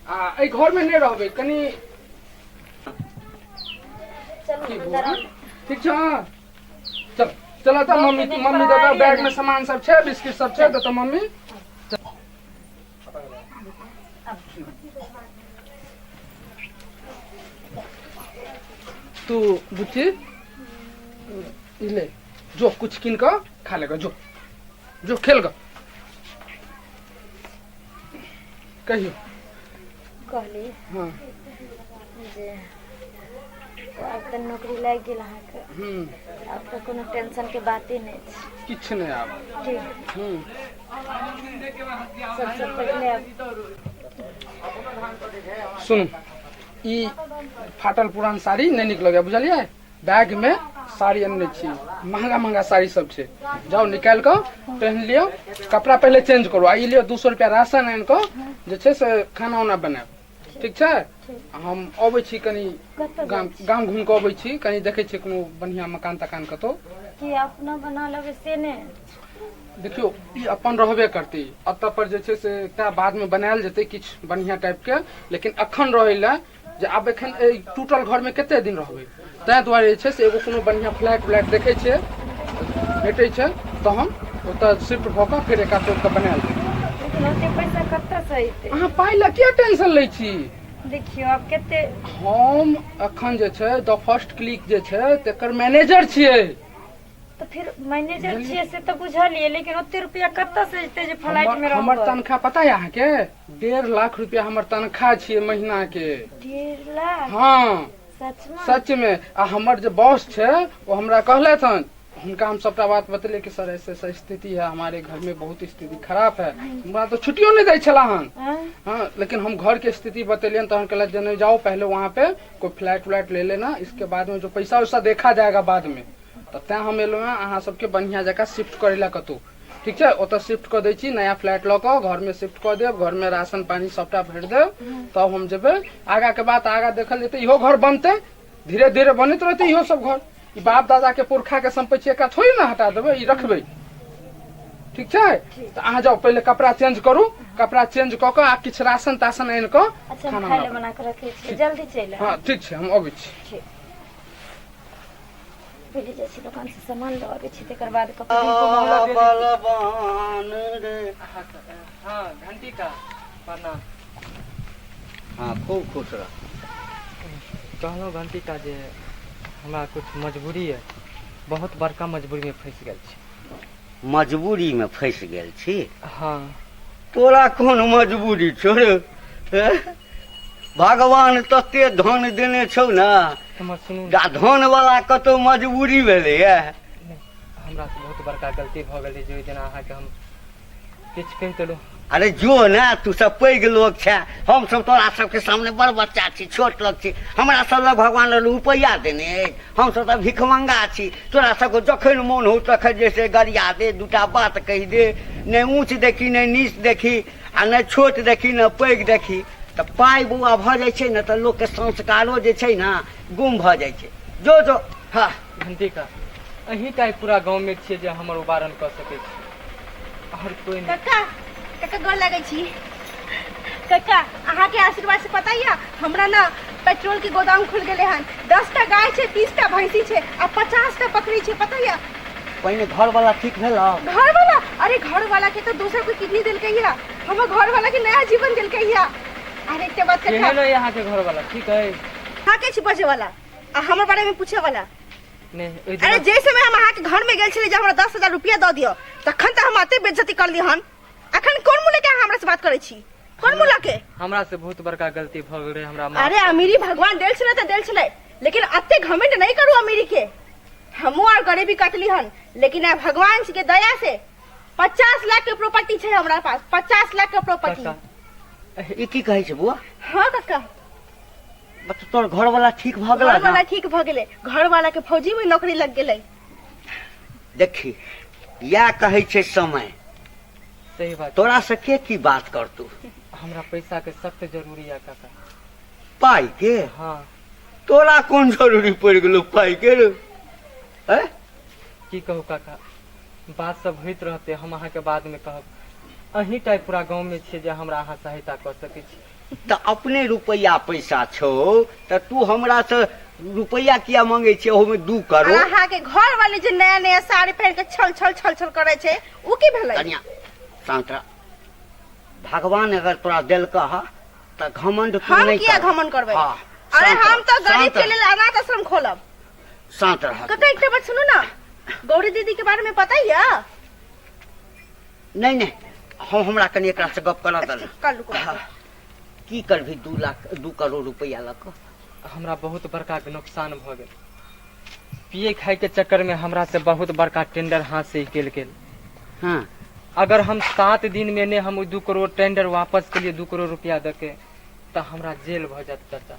आ एहि घर में नहि रहबै कनि। चलू की अंदर बौआ? आउ। ठीक छ? चल चल तऽ बहुत मम्मी दिन मम्मी पर दऽ आएलियै बैग ने। में सामान सब छै, बिस्किट सब छै, दऽ तऽ मम्मी। तू बुच्ची ई ले, जो कुछ कीन कऽ खा लेगा, जो जो खेल ग। कहियो। कहली हँ जे आब तऽ नौकरी लागि गेल अहाँके। आब तऽ कोनो टेंशन के बाते नहि छै। किछु नहि आब। ठीक। सबसँ पहिले आब सुनू, ई फाटल पुरान साड़ी नहि नीक लगैया, बुझलियै? बैग में साड़ी अनने छी, महंगा महंगा साड़ी सब छै, जाउ निकालि कऽ पहिन लिअ। कपड़ा पहिले चेंज करू आ ई लिअ 200 रुपया राशन आनि कऽ जे छै से खाना उना बनायब, ठीक छै? हम अबै छी कनि। कतऽ? गाम गाम घुमि कऽ अबै छी कनि, देखै छियै कोनो बढ़िआँ मकान तकान कतौ। कि अपना बना लेबै से ने? देखियौ, ई अपन रहबे करतै, एतऽ पर जे छै से एकटा बादमे बनायल जेतै किछु बढ़िआँ टाइपके, लेकिन अखन रहै लए जे आब एखन एहि टूटल घरमे कते दिन रहबै, ताहि दुआरे जे छै से एगो कोनो बढ़िआँ फ्लैट उलैट देखै छियै, भेटै छै तहन ओतऽ शिफ्ट भऽ कऽ फेर एकरा तोड़ि कऽ बनायल जेतै। लेकिन ओते पैसा कतऽसँ एतै? अहाँ पाइ लए किया टेंशन लै छी? देखियौ, आब कते हम अखन जे छै द फर्स्ट क्लिक जे छै तकर मैनेजर छियै। तऽ फिर मैनेजर छियै से तऽ बुझलियै, लेकिन ओते रुपया कतऽ से एतै जे फ्लाइट हमर मे हमर रहबै? तनख्वाह पता यऽ अहाँके? 1.5 लाख रुपया हमर तनख्वाह छियै महीना के। 1.5 लाख? हँ। सच में? सच में। आ हमर जे बॉस छै ओ हमरा कहलथि हन, हुनका हम सबटा बात बतेलियै कि सर ऐसे ऐसा स्थिति है, हमारे घर में बहुत स्थिति खराब है। हमरा तऽ छुट्टियो नहि दै छला हन। आँय? हाँ, लेकिन हम घर के स्थिति बतेलियनि तहन कहलथि जे नहीं, जाओ पहले वहाँ पे कोई फ्लैट उलैट ले लेना, इसके बाद में जो पैसा वैसा देखा जाएगा बाद में। तऽ तैं हम एलहुँ हेँ अहाँ सबके बढ़िआँ जकाँ शिफ्ट करै लए कतहु, ठीक छै? ओतऽ शिफ्ट कऽ दै छी, नया फ्लैट लऽ कऽ घरमे शिफ्ट कऽ देब, घरमे राशन पानी सबटा भरि देब, तब हम जेबै। आगाँ के बात आगाँ देखल जेतै। इहो घर बनतै, धीरे धीरे बनैत रहतै इहो सब घर। ई बाप दादा के पुरखा के सम्पत्ति छै, एकरा थोड़े ने हटा देबै, ई रखबै, ठीक छै? तऽ अहाँ जाउ, पहिले कपड़ा चेंज करू, कपड़ा चेंज कऽ कऽ आ किछु राशन ताशन आनि कऽ अच्छा, हम खाना खाय लए बनाउ। बना कऽ रखै छियै, जल्दी चलि आउ। हँ, ठीक छै, हम अबै छी। ठीक। पहिले जाइ छी दोकान से सामान लऽ आबै छी, तकर बाद कपड़ा। बलवान रे। हाँ घंटी का प्रणाम। हाँ, खूब खुश रह। कहलहुँ घंटी का जे हमरा कुछ मजबूरी है, बहुत बड़का मजबूरी में फंसि गेल छी। मजबूरी में फंसि गेल छी? हाँ। तोरा कोन मजबूरी छौ रे? हैं? भगवान तते धन देने छौ ने। हमर सुनू। आ धन वाला कतौ मजबूरी भेलैए? ने, हमरा से बहुत बड़का गलती भऽ गेलै जे ओहि दिन अहाँके हम किछु कहि देलहुँ। अरे जो ने, तू सब पैघ लोक छै, हम सब तोरा सबके सामने बड़ बच्चा छी, छोट लोक छी। हमरा सब लग भगवान रुपैआ देने अछि, हम सब तऽ भिखमंगा छी। तोरा सबके जखन मोन हो तखन जे से गरिया दे, दूटा बात कहि दे, नहि ऊँच देखी, नहि नीच देखी, आ नहि छोट देखी, नहि पैघ देखी। तऽ पाइ बौआ भऽ जाइ छै ने तऽ लोकके संस्कारो जे छै ने गुम भऽ जाइ छै। जो जो, हँ। घंटी का, अहीं टा पूरा गाँव में छियै जे हमर उबारन कऽ सकै छी, आओर कोई नहि। कक्का, कक्का, गोर लगै छी कक्का। अहाँके आशीर्वाद से पता यऽ हमरा ने पेट्रोल के गोदाम खुल गेलै हन। 10टा गाय छै, 30टा भैंसी छै आ 50टा बकरी छै, पता यऽ? पहिने घरवाला ठीक भेल? घर वाला? अरे घर वाला के तो दोसर कोई किडनी देलकै या, हमर घर वाला के नया जीवन देलकै या। अरे एकटा बात कक्का। केहन अइ अहाँके घरवाला, ठीक है? अहाँ के छी बजे वाला आ हमर बारे में पूछे वाला? नहि, ओहि अरे दिना जे समय हम अहाँके घर में गेल छली जे हमरा 10,000 रुपया दऽ दिअ, तखन तऽ हम अते बेइज्जती करली हन। अखन कोन मुँह लेके अहाँ हमरा से बात करै छी? कोन मुँह लके? हमरा से बहुत बड़का गलती भऽ गेल रहे, हमरा माफ। अरे अमीरी भगवान देल छलै तऽ देल छलै, लेकिन अते घमंड नहीं करू अमीरी के। हमहूँ आर गरीबी कटली हन, लेकिन आइ भगवान के दया से 50 लाख के प्रॉपर्टी छै हमरा पास, 50 लाख के प्रॉपर्टी। काका, ई की कहै छै बुआ? हाँ काका। मतलब तोर घर वाला ठीक भऽ गेला? घर वाला ठीक भऽ गेलै, घर वाला के फौजी में नौकरी लग गेलै। देखी, इएह कहै छै समय। सही बात। तोरा से के की बात करतू? हमरा पैसा के सख्त जरूरी है काका। पाई के? हाँ। तोरा कोन जरूरी पड़ि गेलो पाई के रे? हैं? की कहू काका, बात सब होइत रहते, हम अहाँके बाद में कहब। अहीं टा पूरा गाँव में छियै जे हमरा अहाँ सहायता कऽ सकै छी। तऽ अपने रुपैआ पैसा छौ तऽ तू हमरा से रुपैआ किया मांगे छियै, ओहोमे 2 करोड़? अहाँ के घर वाले जे नया नया साड़ी पहिर के छल छल छल छल करे छै, उ की भेलै? कनिया शांत रह। भगवान अगर तोरा देलकह ह तऽ घमंड तू हम नहि किया कर। घमंड करबै? हाँ, अरे शांत हम रह, तऽ गरीब शांत के रह, लेल अनाथ आश्रम खोलब। शांत रह। काका एकटा बात सुनू ना, गौरी दीदी के बारे में पता ही है? नहीं नहीं, हम हमरा कनि एकरा से गप करऽ दे। कर लू। हाँ। की करबही 2 लाख 2 करोड़ रुपैआ लऽ कऽ? हमरा बहुत बड़का नुकसान भऽ गेल। पिए खाए के चक्कर में हमरा से बहुत बड़का टेंडर हाथ से निकलि गेल। हाँ। अगर हम 7 दिन में ने हम 2 करोड़ टेंडर वापस के लिए 2 करोड़ रुपया दऽ के तऽ हमरा जेल भऽ जायत चाचा।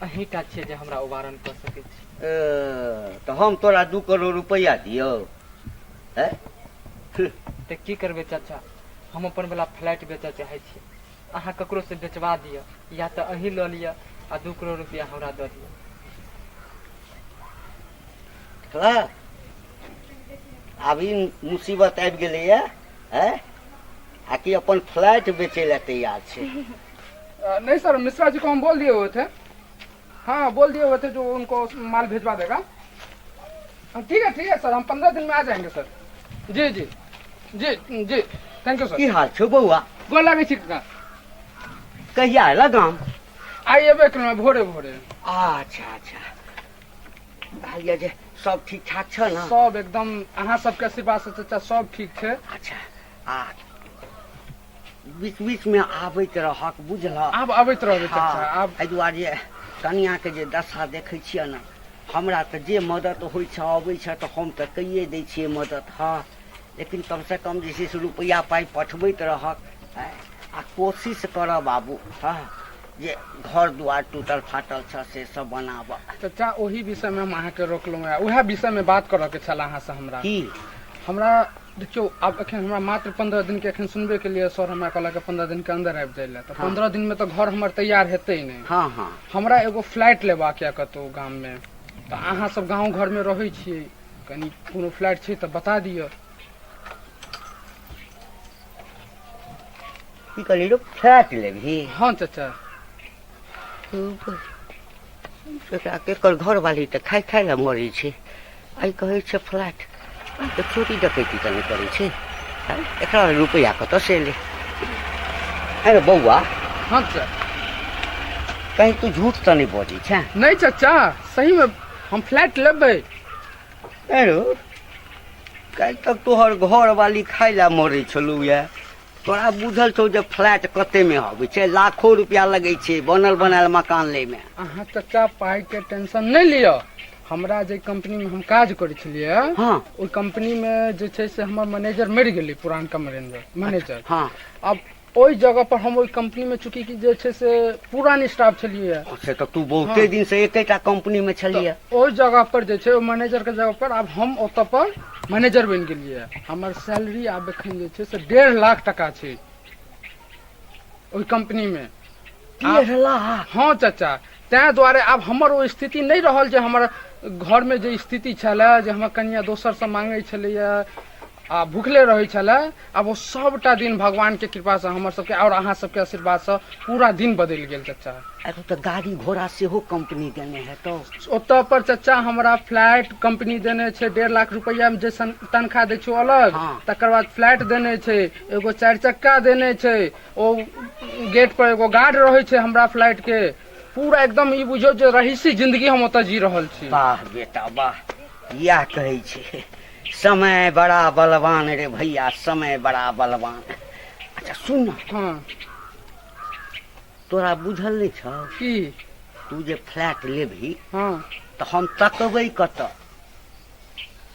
अहीं टा छियै जे हमरा उबारन कऽ सकै छी। तऽ हम तोरा 2 करोड़ रुपैआ दियौ? हैं? तऽ की करबै चाचा, हम अपन वाला फ्लैट बेचऽ चाहै छी। अहाँ ककरो से बेचवा दिअ या तऽ अहीं लऽ लिअ आ 2 करोड़ रुपया हमरा दऽ दिअ। देखलह? आब ई मुसीबत आबि गेलैया, हैं? आ कि अपन फ्लैट बेचै लए तैयार छै। नहीं सर, मिश्रा जी को हम बोल दिए हुए थे। हाँ बोल दिए हुए थे जो उनको माल भेजवा देगा। हाँ, ठीक है ठीक है सर, हम 15 दिन में आ जाएंगे सर। जी जी जी जी, thank you sir. की हाल छौ बौआ? गोर लागै छी काका। कहिया एला गाम? आइ एबे केलहुँ भोरे भोरे। अच्छा अच्छा, कहलियै जे सब ठीक ठाक छ ने? सब एकदम अहाँ सबके आशीर्वाद से चाचा सब ठीक छै। अच्छा, आ बीच बीच में आबैत रहक, बुझलह? आब आबैत रहबै चाचा। आब एहि दुआरे जे कनिया के जे दशा देखै छियै ने, हमरा तऽ जे मदद होइ छै अबै छै तऽ हम तऽ कैये दै छियै मदद। हाँ, लेकिन कम से कम जे छै से रुपैआ पाइ पठबैत रहक। आ कोशिश करऽ बाबू, हाँ, जे घर दुआर टूटल फाटल छ से सब बनाबऽ। चाचा ओही विषय में हम अहाँके रोकलहुँ हैं, उएह विषय में बात करऽ के छल अहाँ से हमरा। की? हमरा देखियौ, आब एखन हमरा मात्र 15 दिन के एखन सुनबे के लिए सर हमरा कहलक 15 दिन के अंदर आबि जाय लए, तऽ 15 दिन में तऽ घर हमर तैयार हेतै नहि। हाँ हाँ। हमरा एगो फ्लैट लेबाक यऽ कतहु गाम में, तऽ अहाँ सब गाँव घर में रहै छियै, कनि कोनो फ्लैट छै तऽ बता दिअ। की कहली रो, फ्लैट लेबही? हाँ चाचा। एकरा केकर घरवाली तऽ खाय खाय लए मरै छै, आइ कहै छै फ्लैट। तऽ चोरी डकैती तऽ नहि करै छै? एकरा रुपैआ कतऽ से एलै? अरे बौआ। हाँ चाचा। कहीं तू झूठ तऽ नहि बजै छै? नहीं चाचा, सही में हम फ्लैट लेबै। अरे काल्हि तक तोहर घरवाली खाय लए मरै छलौ ये, तोरा बुझल छौ जे फ्लैट कते में अबै छै? लाखो रुपया लगै छै बनल बनायल मकान लै में। अहाँ चाचा पाई के टेंशन नहीं लिअ। हमरा जे कंपनी में हम काज करै छलियै, हाँ, ओहि कंपनी में जे छै से हमर मैनेजर मरि गेलै, पुरानका मैनेजर। हाँ। अब ओहि जगह पर हम ओहि कंपनी में चूंकि कि जे छै से पुरान स्टाफ छलियै। से तऽ तू बहुते दिन से एकेटा कंपनी में छलियै। ओहि जगह पर जे छै मैनेजर के जगह पर आब हम ओतऽ पर मैनेजर बनि गेलियै। हमर सैलरी आब एखन जे छै से 1.5 लाख टका छै ओहि कंपनी में। 1.5 लाख? हाँ चाचा, तैं दुआरे आब हमर ओ स्थिति नहि रहल जे हमर घर में जे स्थिति छलै, जे हमर कनिया दोसर से मांगै छलैया आ भुखले रहै छलै, आब ओ सबटा दिन भगवान के कृपा से हमर सबके और अहाँ सबके आशीर्वाद से पूरा दिन बदलि गेल चाचा। अरे तऽ गाड़ी घोड़ा सेहो कंपनी देने हेतौ? ओतऽ पर चाचा हमरा फ्लैट कंपनी देने छै, 1.5 लाख रुपैआ जे तनख्वाह दै छै अलग, हाँ। तकर बाद फ्लैट देने छै, एगो 4 चक्का देने छै, ओ गेट पर एगो गार्ड रहै छै हमरा फ्लैट के। पूरा एकदम ई बुझियौ जे रहीसी जिंदगी हम ओतऽ जी रहल छी। वाह बेटा वाह, इएह कहै छै समय बड़ा बलवान रे भैया, समय बड़ा बलवान। अच्छा सुन न। हाँ। तोरा बुझल नहि छौ की? तू जे फ्लैट लेबही हाँ। तऽ हम तकबै कतऽ?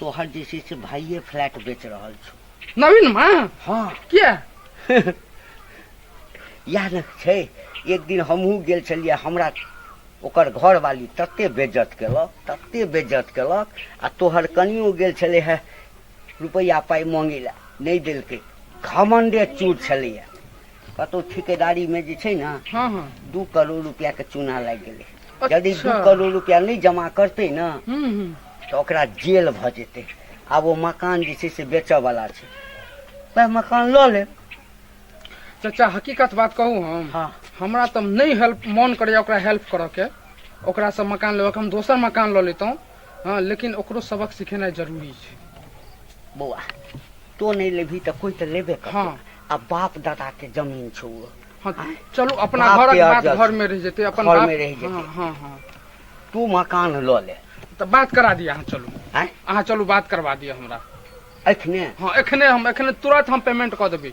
तोहर जे छै से भाइये फ्लैट बेच रहल छौ। नवीन माँ? हाँ। किया? इएह ने छै, एक दिन हमहूँ गेल छलियै, हमरा ओकर घरवाली तते बेज्जत केलक, तते बेज्जत केलक, आ तोहर कनियो गेल छलै हे रुपैआ पाइ मांगै लए, नहि देलकै, घमंडे चूर छलैए। कतहु ठिकेदारीमे जे छै ने, हाँ हाँ, 2 करोड़ रुपैआके चूना लागि गेलै। यदि 2 अच्छा। करोड़ रुपैआ नहि जमा करतै ने हम्म हम्म तऽ ओकरा जेल भऽ जेतै। आब ओ मकान जे छै से बेचऽवला छै, वएह मकान लऽ लेब। चाचा हकीकत बात कहू हम? हाँ। हमरा तऽ नहि हेल्प मन करैया ओकरा हेल्प करऽ के, ओकरासँ मकान लेबऽ के, हम दोसर मकान लऽ लेतहुँ। हाँ, लेकिन ओकरो सबक सिखेनाइ जरूरी छै। बौआ तो नहि लेबही तऽ कोइ तऽ लेबे करतौ। हाँ। आ बाप दादा के जमीन छौ ओ। हाँ, चलू अपना बाप घरक के बात अर्जल घर छै। में रहि जेतै, अपन घर बाप में रहि जेतै। हाँ हाँ हाँ। तू मकान लऽ ले। तऽ बात करा दिअ अहाँ, चलू। आँय? अहाँ चलू, बात करवा दिअ हमरा। एखने? हाँ एखने, हम एखने तुरंत हम पेमेंट कऽ देबै।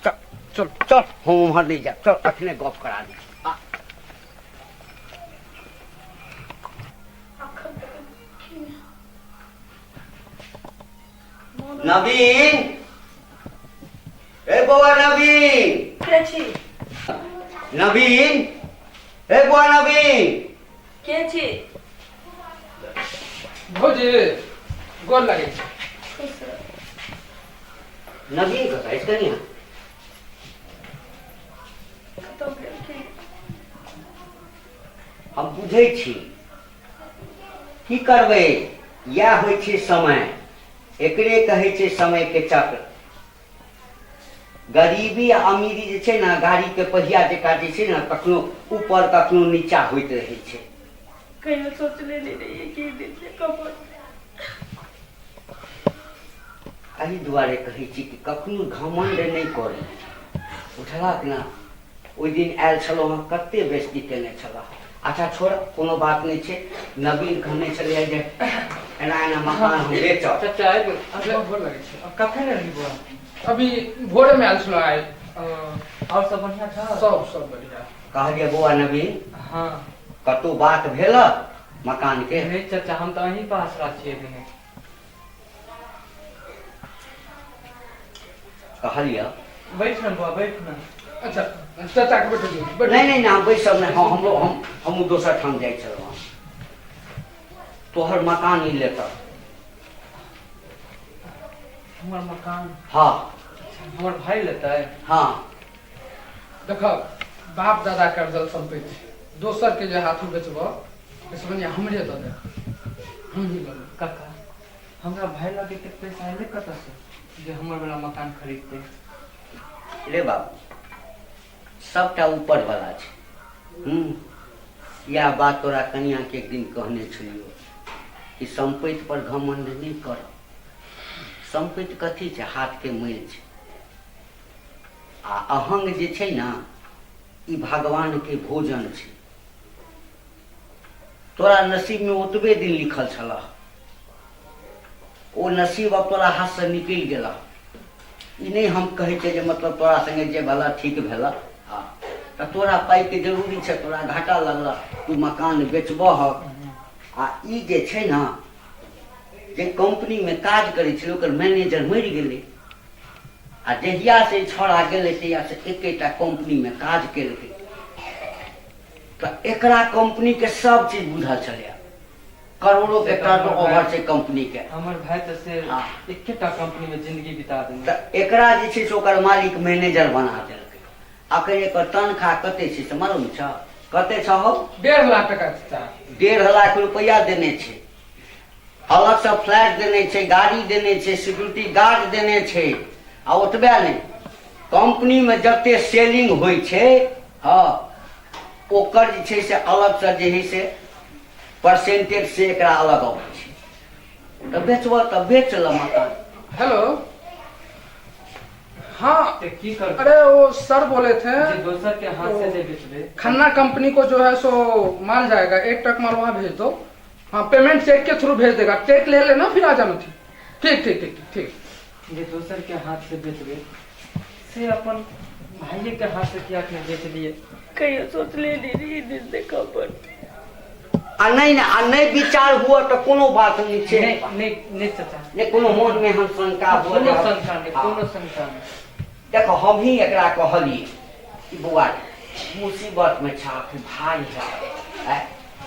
चल चल चल, हम उम्हर नहि जायब, चल एखने गप करा दी। नवीन, ए बौआ नवीन। के छी? नवीन, ए बौआ नवीन। के छी? भौजी गोर लगै छी। नवीन कतऽ अछि कनिया? कतऽ गेलखिन? हम बुझै छी, की करबै, इएह होइ छै समय, एकरे कहै छै समय के चक्र। गरीबी आ अमीरी जे छै ने, गाड़ी के पहिया जकाँ जे छै ने, कखनो ऊपर कखनो नीचा होइत रहै छै। कहियो सोचले नहि रहियै कि ई दिन देखऽ पड़तै। एहि दुआरे कहै छी कि कखनो घमण्ड नहि करी, बुझलक ने? ओहि दिन आयल छलहुँ हँ, कते बेइज्जती केने छलह। अच्छा छोड़, कोनो बात नहि छै। नवीन कहने छलैए जे एना एना मकान हम बेचब। चाचा आबि गेल। गोर लगै छी। कखन एलही बौआ? अभी भोरे में आयल छलहुँ आइ। और सब बढ़िया छौ? सब सब बढ़िया। कहलियै बौआ नवीन, हाँ। कतहु बात भेल मकान के? नहीं चाचा, हम तऽ अहीं पास रह छियै देने। कहलियै बैठ न बौआ, बैठ न। अच्छा चाचा के बैठो दियौ, बैठो। नहि नहि नहि, हम बैसब नहि। हाँ, हमरो हम हमहूँ दोसर ठाम जाइ छलहुँ। तोहर मकान ई लेतह। हमर मकान? हाँ। हमर भाई लेतै? हाँ। देख, बाप दादा के अर्जल संपत्ति छै, दोसर के जे हाथू बेचबह, एहिसँ बढ़िआँ हमरे दऽ दे, हम ही लऽ लेब। काका, हमरा भाई लग एतेक पैसा एलै कतऽसँ जे हमर वाला मकान खरीदतै? रे बाबू, सबटा ऊपर वाला छै। इएह बात तोरा कनिया के एक दिन कहने छलियौ कि संपत्ति पर घमंड नहि कर। संपत्ति कथी छै? हाथ के मैल छै। आ अहंग जे छै ने, ई भगवान के भोजन छै। तोरा नसीब में ओतबे दिन लिखल छलह, ओ नसीब अब तोरा हाथ से निकलि गेलह। ई नहि हम कहै छियै जे मतलब तोरा संगे जे भेला ठीक भेला। हाँ, तऽ तोरा पाइके जरूरी छै, तोरा घाटा लगल, तू मकान बेचबह। आ ई जे छै ने, जे कंपनीमे काज करै छलै, ओकर मैनेजर मरि गेलै। आ जहिया से ई छौड़ा गेलै तहिया से एकेटा कंपनीमे काज केलकै। तऽ एकरा कंपनीके सब चीज बुझल छलैए, करोड़ों के टर्न ओवर छै कंपनी के। हमर भाई तऽ से हाँ। एकेटा कंपनी में जिंदगी बिता देने। तऽ एकरा जे छै से ओकर मालिक मैनेजर बना देलकै। अखन एकर तनख्वाह कते छै से मालूम छ? कते छ हौ? 1.5 लाख टका चाचा। 1.5 लाख रुपैआ देने छै, अलगसँ फ्लैट देने छै, गाड़ी देने छै, सिक्योरिटी गार्ड देने छै। आ ओतबे नहि, कंपनीमे जते सेलिंग होइ छै, हँ, ओकर जे छै से अलगसँ जे हइ से परसेंटेज से एकरा अलग अबै छै। तऽ बेचबह तऽ बेच ल मकान। हेलो, हाँ। ते की कर? अरे वो सर बोले थे जे दोसर के हाथ से जे बेचबे। खन्ना कंपनी को जो है सो माल जाएगा, 1 ट्रक माल वहाँ भेज दो। हाँ, पेमेंट चेक के थ्रू भेज देगा, चेक ले लेना फिर आ जाना। ठीक ठीक ठीक ठीक ठीक। जे दोसर के हाथ से बेचबे से अपन भाइये के हाथ से किया ने बेच लिए। कहियो सोचले नहीं रही दिन देखा पड़ते। आ नहीं ना, आ नहीं विचार हुआ तो कोनो बात नहीं छे। नहीं नहीं नहीं चाचा, नहीं कोनो मन में हम शंका हुआ, कोनो शंका नहीं, कोनो शंका नहीं। देखो हम ही एकरा कहलिए कि बौआ मुसीबत में छा भाई है,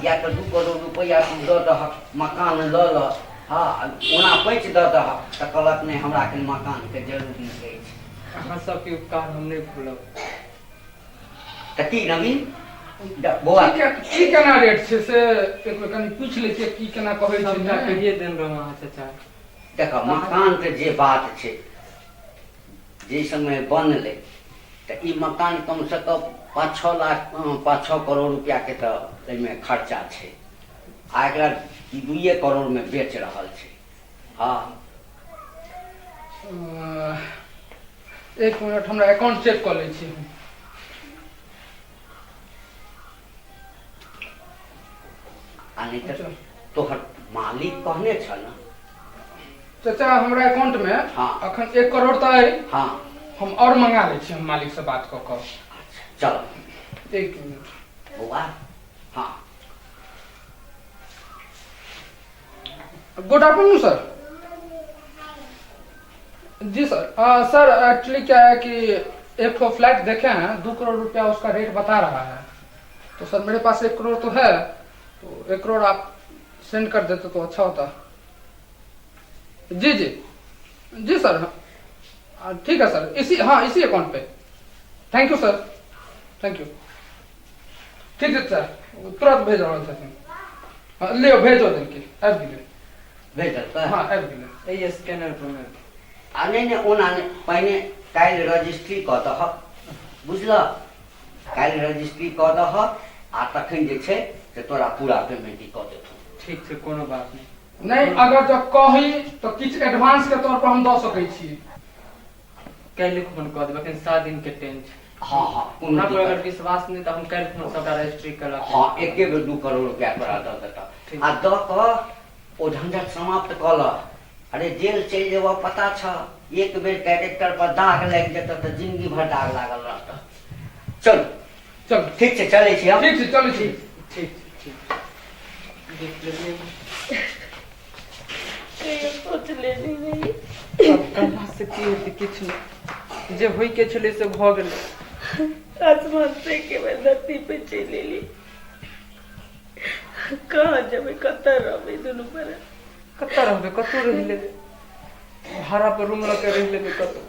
या तो 2 करोड़ रुपया तू दऽ दहक, मकान लऽ लऽ, हाँ ओना पैच दऽ दहक, तऽ कहलक नहि हमरा के मकान के जरूरी अछि। अहाँ सबके उपकार हम नहीं भूलब। तऽ की नवीन बौआ की केना रेट छै से एक बेर कनि पूछि लै छियै की केना कहै छै। सबटा कहिए देन रहौ अहाँ चाचा। देखो मकान के जे बात छै, जे समय बनलै तऽ ई मकान कम से कम 5-6 लाख 5-6 करोड़ रुपया के तऽ एहिमे खर्चा छै, आ एकरा 2 करोड़ में बेच रहल छै। हाँ 1 मिनट हमरा अकाउंट चेक कऽ लै छी। आ नहीं तऽ तोहर मालिक कहने छल ना चाचा, हमरा अकाउंट में हाँ अखन 1 करोड़ तऽ अइ। हाँ हम और मंगा लै छी, हम मालिक से बात कऽ कऽ। अच्छा चलो 1 मिनट बौआ। हाँ गुड आफ्टरनून सर। जी सर, सर एक्चुअली क्या है कि एक ठो फ्लैट देखे हैं, 2 करोड़ रुपया उसका रेट बता रहा है, तो सर मेरे पास 1 करोड़ तो है, तो 1 करोड़ आप सेंड कर देते तो अच्छा होता। जी जी जी सर, हाँ ठीक है सर, इसी, हाँ इसी account pay. Thank you sir, thank you. ठीक है सर, तुरंत भेज रहा हूँ सर। लियो भेजो देलके, आबि गेलै। भेज देलकै? हाँ आबि गेलै। एहि स्कैनर पर। आ नहीं नहीं ओना नहि, पहिने काल्हि रजिस्ट्री कऽ दहक, बुझलह? काल्हि रजिस्ट्री कऽ दहक आ तखन जे छै से तोरा पूरा पेमेंट कऽ देथुन। ठीक छै, कोनो बात नहीं। नहीं अगर जब कही तो किछु एडवांस के तौर पर हम दऽ सकै छी। काल्हि फोन कऽ देब, एखन 7 दिन के टाइम छै। हाँ हाँ कोनो हमरा पर अगर दिक्कत। विश्वास नहीं तऽ हम काल्हि फोन सबटा रजिस्ट्री करा के। हाँ एके बेर 2 करोड़ रुपया तोरा दऽ देतह आ दऽ कऽ ओ झंझट समाप्त कऽ लह। अरे जेल चलि जेबह पता छह, एक बेर कैरेक्टर पर दाग लागि जेतह तऽ जिंदगी भर दाग लागल रहतह। चलू चल ठीक छै, चलै छी हम। ठीक छै, चलै छी। ठीक ठीक देख लेलियै। कहियो सोचले नहीं रही। अब कहला से की हेतै, किछु नहि, जे होइ के छलै से भऽ गेलै। आसमान से केवल धरती पे चलि एली, कहाँ जेबै, कतऽ रहबै दुनू पर? कतऽ रहबै, कतौ रहि लेबै, भाड़ा पर रूम लऽ के रहि लेबै कतौ।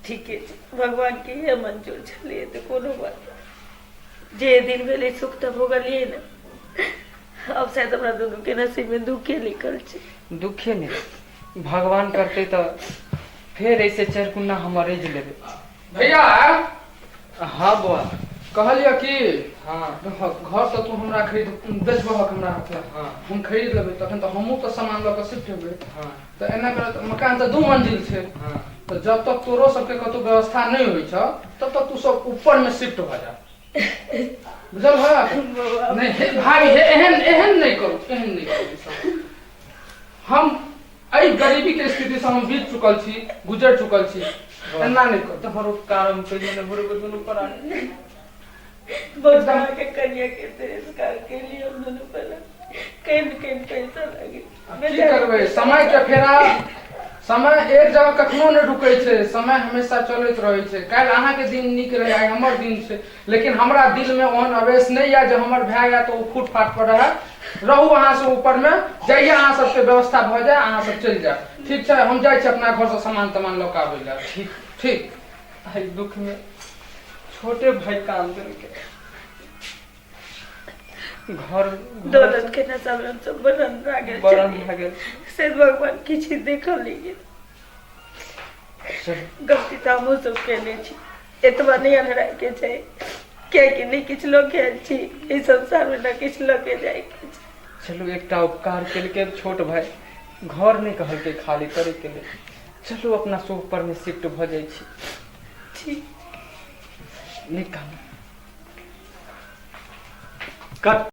ठीके छै, भगवान के इएह मंजूर छलियै तऽ कोनो बात नहि। जे दिन भेलै सुख तऽ भोगलियै ने, अब शायद हमरा दुनू के नसीब में दुखे लिखल छै। दुखे नहि, भगवान करतै तऽ फेर ऐसे 4 गुना हम अरेज लेबै। भैया। हाँ बौआ। कहलियै कि हाँ घर तऽ तू हमरा खरीद बेचबहक हमरा हाथे। हाँ हम खरीद लेबै तखन तऽ हमहूँ तऽ सामान लऽ कऽ शिफ्ट हेबै। हाँ तऽ एना कर, मकान तऽ 2 मंजिल छै। हाँ तऽ जब तक तोरो सबके कतौ व्यवस्था नहीं होइ छौ तब तक तू सब ऊपर में शिफ्ट भऽ जा, बुझल है? नहीं हे भाई, हे एहन एहन नहीं करू, एहन नहीं करू सब। हम एहि गरीबी के स्थिति से हम बीत चुकल छी, गुजर चुकल छी, एना नहीं करू। तोहर उपकार हम कहियो नहि भुलबै दुनू प्राणी। भगवान के कन्या के तिरस्कार के लिए हम दोनों पर कहीं कहीं पैसा लगे। की करबै, समय के फेरा, समय एक जगह कखनो नहि रुकै छै, समय हमेशा चलैत रहै छै। काल्हि अहाँके दिन नीक रहै, आइ हमर दिन छै, लेकिन हमरा दिल में ओहन अवेश नहीं यऽ जे हमर भाय या तो ओ फुटपाथ पर रहै। रहू अहाँ सब ऊपर में, जहिया अहाँ सबके व्यवस्था भऽ जाय अहाँ सब चलि जायब। ठीक छै, हम जाइ छी अपना घर से सामान तामान लऽ कऽ आबै लए। ठीक ठीक। आइ दुख में छोटे भाई काम देलकै। घर दौलत के नशा में हम सब बरन भए गेल बरन छलियै। भए गेल। से भगवान किछु देखल नहि। गलती तऽ हमहूँ सब केने छी, एतबा नहि अन्हराय के छै, कियाकि नहि किछु लऽ के आयल छी एहि संसार में, न किछु लऽ के जाय के छै। चलू एकटा उपकार केलकै छोट भाई, घर नहि कहलकै खाली करे के लेल। चलू अपना शोभ पर में शिफ्ट भऽ जाइ छी। ठीक नहि कानू। कट।